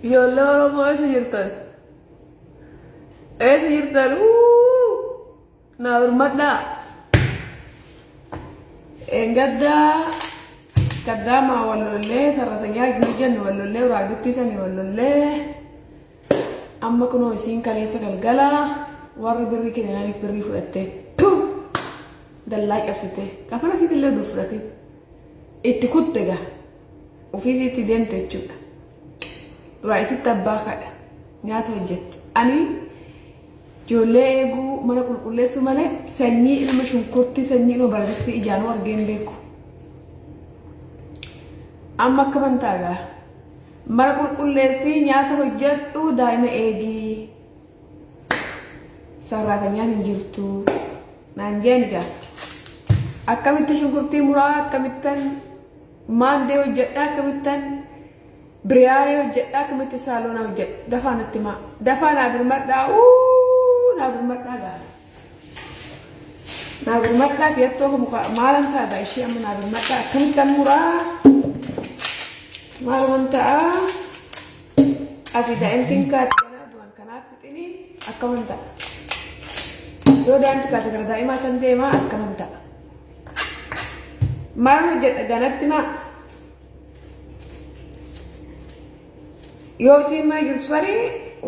Ijoollee Oromoo eessa jirtan? Eessa jirtan? Uuu! Naa birmadhaa. Engaddaa kaddaamaa wal lollee sarratanyaa hojjennu wal lollee uraagittii sanii wal lollee amma kunoo isiin kaleessa galgala warri birrii kennaniif birrii fudhattee dallaa cabsite kafana isiitillee dur fudhate itti kutte gaa ofii isiitti deemte jechuudha. Duraa isitti abbaa kadha nyaata hojjette. Ani ijoollee eeguu mana qulqulleessuu malee sanyii ilma shunkurtii sanyii ilma baradistii ijaanuu argee hin beeku. Amma akka bantaa gaa mana qulqulleessii nyaata hojjedhu daa'ima eegii sarraatanyaan hin jirtu naan jeen gaa akkamitti shunkurtii muraa akkamittan maandee hojjedhaa akkamittan Biriyaanii hojjedhaa akkamitti saaloonaa hojjedha dafaa natti himaa dafaa naa birmadhaa uu naa birmadhaa gaa naa birmadhaa fiyattoo muka maalan ta'a gaa ishee amma naa birmadhaa akkamittan muraa maaluman ta'a asii daa'imtiin kaate ganaa du'an kanaaf fixini akkaman ta'a yoo daa'imti kaate gara daa'imaa san deemaa akkaman ta'a maal hojjedha gaa natti himaa. Yoo isiin mana jirtu sani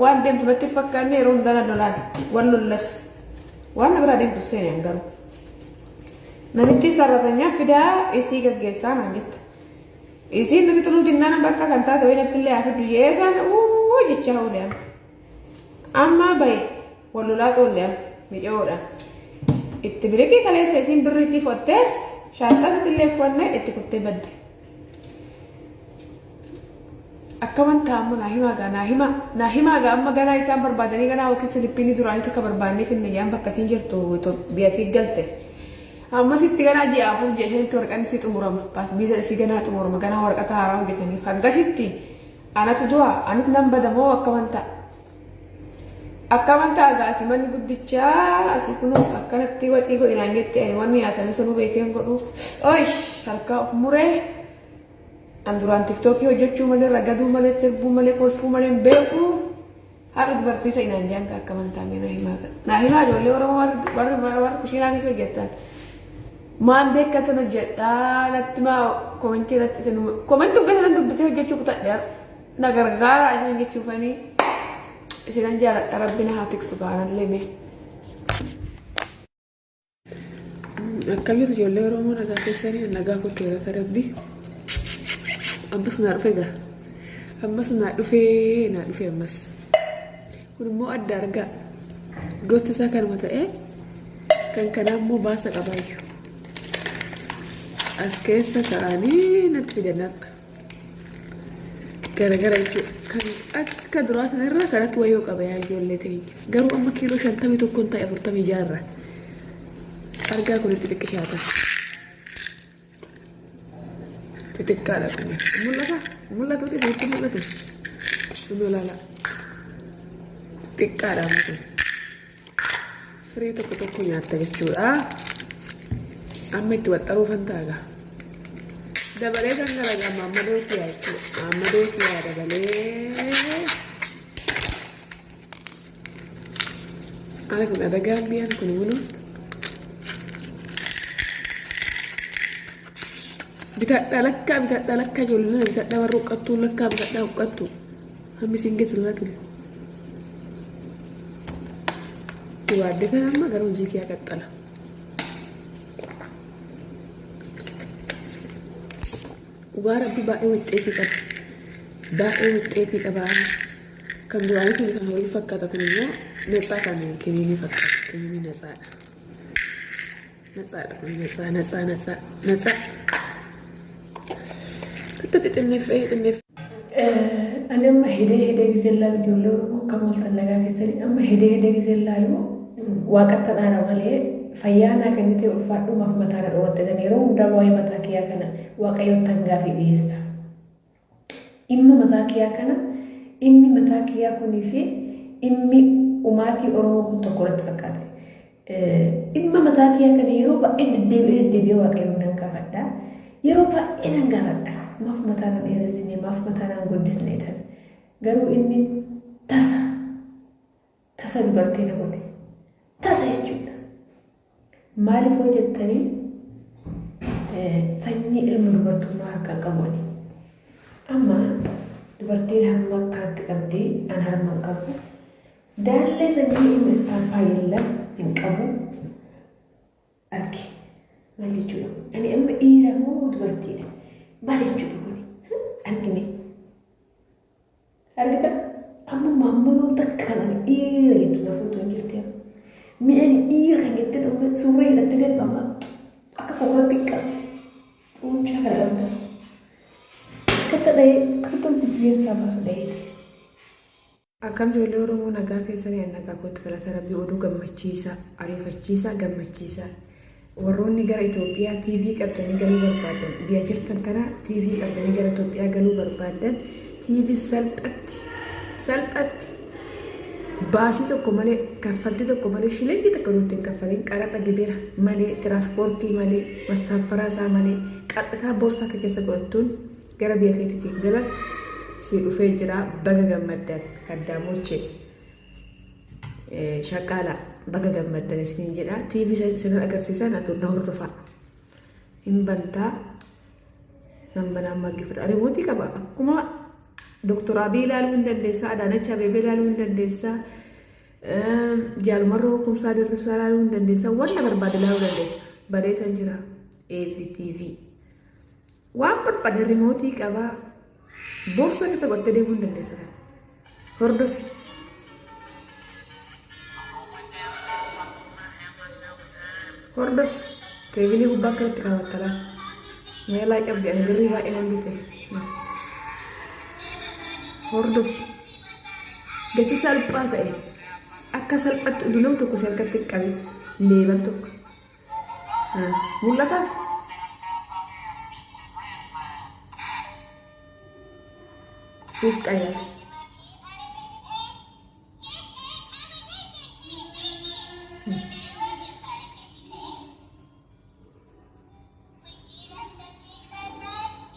waan deemtu natti hin fakkaanne yeroo hundaa nan lolaan wal lollas waan na biraa deemtu seenaan garuu. Namichi sarratanyaa fidaa isii gaggeessaa naan jette. Isiin nuti xuluu dinnaan bakka kan taate wayii natti illee haa fiddu jeetaan uuu jechaa oole amma. Amma bahe wal lolaa xoolle amma micaa'oodhaan. Itti biriqii kaleessa isiin birrii isii fudhattee shaanxaa isitti illee fudhanne itti kuttee badde. Akkaman ta'a amma naa himaa gaa naa himaa naa himaa gaa amma ganaa isaan barbaadanii ganaa yookiin silippiinii duraanii takka barbaannee finne jedhan bakka isiin jirtu biyya isii galte. Ammasitti ganaa ji'a 4 ji'a 5tti waraqaan isii xumurama. Viizaan isii ganaa xumurama ganaa waraqata haaraa hojjetaniif. Hangasitti anatu du'a anis nan bada moo akkaman ta'a. Akkaman ta'a gaa asii manni guddichaa asii kunoo akkanatti waxii godhi naan jette ani wanni nyaatanii sanuu beekee hin godhu. Oish harkaa of muree. An duraan tiktookii hojjechuu malee ragaduu malee sirbuu malee kolfuu malee hin beeku. Har'a dubartii ta'i naan jaan gaa akkaman ta'a mee naa himaa gaa. Naa himaa ijoollee Oromoo warri warri warri kushiinaa keessa hojjettan. Maan beekkatan hojjedhaa natti maa komentii irratti isin komentii hoggaa isinan dubbisee hojjechuu kutadhe har'a. Na gargaaraa isin jechuufanii isinan jaaladha rabbi na haa tiksu gaanallee mee. Akkam jirtu ijoollee Oromoo nagaa keessanii nagaa kootti galata rabbi. Ammas naa dhufe gaa. Ammas naa dhufee naa dhufe ammas. Kun immoo adda argaa. Gosti isaa kanuma ta'ee kan kanaa immoo baasa qabaayyu. As keessa kaa'anii natti fidan har'a. Garagara jechuudha. Kan akka duraa sanarra kanatti wayyoo qaba yaa ijoollee teenya. Garuu amma kiiloo 51 ta'e 46 irra. Argaa kun itti xiqqishaata. Xixiqqaadha kun. Mul'ata? Mul'atu isinitti mul'atu. Kun ilaala. Xiqqaadha amma kun. Firee tokko tokko nyaatta jechuudha. Amma itti waxxaruufan taaga. Dabalee kan dalagaa maammadoo kiyaa jechuudha. Maammadoo kiyaa dabalee. Ana kun adagaan biyaan kun munuun. Bitadhaa lakkaa bitadhaa lakkaa ijoolleen bitadhaa warra huqqattuu lakkaa bitadhaa huqqattuu. Hammi isin geessu laatu. Waadde kana amma gara hojii kiyyaa qaxxala. Dhugaa rabbi baay'ee wuxxeetii qaba. Baay'ee wuxxeetii qaba. Kan duraanii sun kan horii fakkaata kun immoo natsaa kan kiniinii fakkaata. Kiniinii natsaadha. Natsaadha kun natsaa natsaa natsaa natsaa. Xixiqqoo xixinneeffee xixinneeffee. Ani amma hedee hedee giseen laalu ijoollee Oromoo akkam ooltan nagaa keessanii amma hedee hedee giseen laalu waaqattan aara malee fayyaa naa kennitee ulfaadhuu maaf mataa na dhoowwattetan yeroo hundaa waa'ee mataa kiyyaa kana waaqayyoottan gaafii dhiyeessa. Dhimma mataa kiyyaa kana dhimmi mataa kiyyaa kunii fi dhimmi umaatii Oromoo kun tokko natti fakkaate. Dhimma mataa kiyyaa kana yeroo baay'ee deddeebi'ee deddeebi'ee waaqayyoon nan gaafadha. Yeroo baay'ee nan gaafadha. Maaf mataa nan dheeressine, maaf mataa nan guddisne tan. Garuu inni tasa tasa dubartii na godhe. Tasa jechuudha. Maaliif hoo jettanii sanyii ilma dubartummaa harkaan qabu ani. Amma dubartiin harma akkanatti qabdi an harma hin qabu. Daallee sanyii ilma istaappaa yellam hin qabu. Argi maal jechuudha? Ani amma dhiira moo dubartiidha? Maal jechuudha kuni? Argine. Argita? Amma maammaloo takka kan ani dhiira jettu na fuutu hin jirti. Mi'a ani dhiira kan jettee ta'u suuraa hidhattee deemtu amma akka kokoratti qaba. Xuunchaa kana qabda. Akkatti dhahee akkatti si keessaa baasa dhahee. Akkam ijoollee Oromoo nagaa keessanii an nagaa kootti galata rabbii oduu gammachiisa ariifachiisa gammachiisa warroonni gara Itoophiyaa TV qabdanii galuu barbaaddan biyya jirtan kana TV qabdanii gara Itoophiyaa galuu barbaaddan TV salphatti salphatti baasii tokko malee kaffaltii tokko malee shilingii tokko nutti hin kaffalin qaraxa gibira malee tiraanspoortii malee massaaffaraa isaa malee qaxxitaa boorsaa akka keessa godhattuun Gara biyya keetiitiin galattu sii dhufee jira baga gammaddan kaddaamoche shaqaala baga gammaddan isiniin jedha TV isin agarsiisa na hordofaa hin bantaa nan banaa maggifadha riimootii qaba akkuma Doktor Abiy ilaaluu hin dandeessaa Adaanach Abeebee ilaaluu hin dandeessaa Jaalmarroo Kumsaa Dirribsaa ilaaluu hin dandeessaa wanna barbaade ilaaluu dandeessa badeetan jira AVTV. Waan barbaade rimootii qabaa. Boorsaa keessa godhattee deemuu hin dandeessa kana. Hordofi. Hordofi. Teebilii gubbaa akkanatti kaawwatta laa. Meelaa qabdi ani birrii baay'ee nan bite. Hordofi. Gatii salphaa ta'e akka salphatti utuu nam tokko si harkatti hin qabin leeban tokko. Mul'ata? Siif qayyara.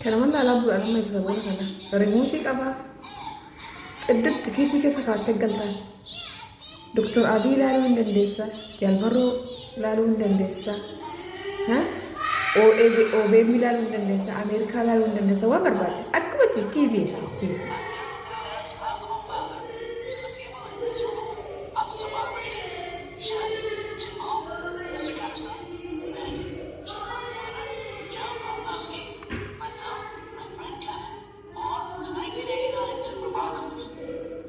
Kana mana alaa bu'aa nama ibsa booda kana. Rimuutii qaba. Tsidditti kiisii keessa kaa'attee galtaan. Doktor Abiy ilaaluu hin dandeessa. Jaalmarroo ilaaluu hin dandeessa. OBM ilaaluu hin dandeessa. Ameerikaa ilaaluu hin dandeessa. Waan barbaadde. Akkuma TV jechuudha. TV.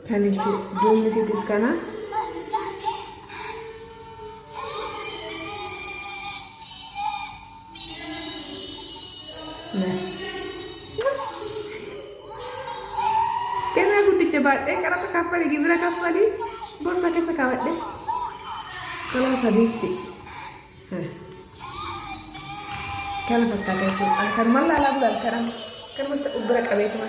Kan jechuudha. Duubni isiitis kana. Ganaa guddicha baadhee qaraxa kaffalii gibira kaffalii borsa keessa kaawwadhee tolaa sadiitti. Kana fakkaata jechuudha. Ani kanumaan laalaa bula halkan amma. Kanumatti of bira qabeetuma.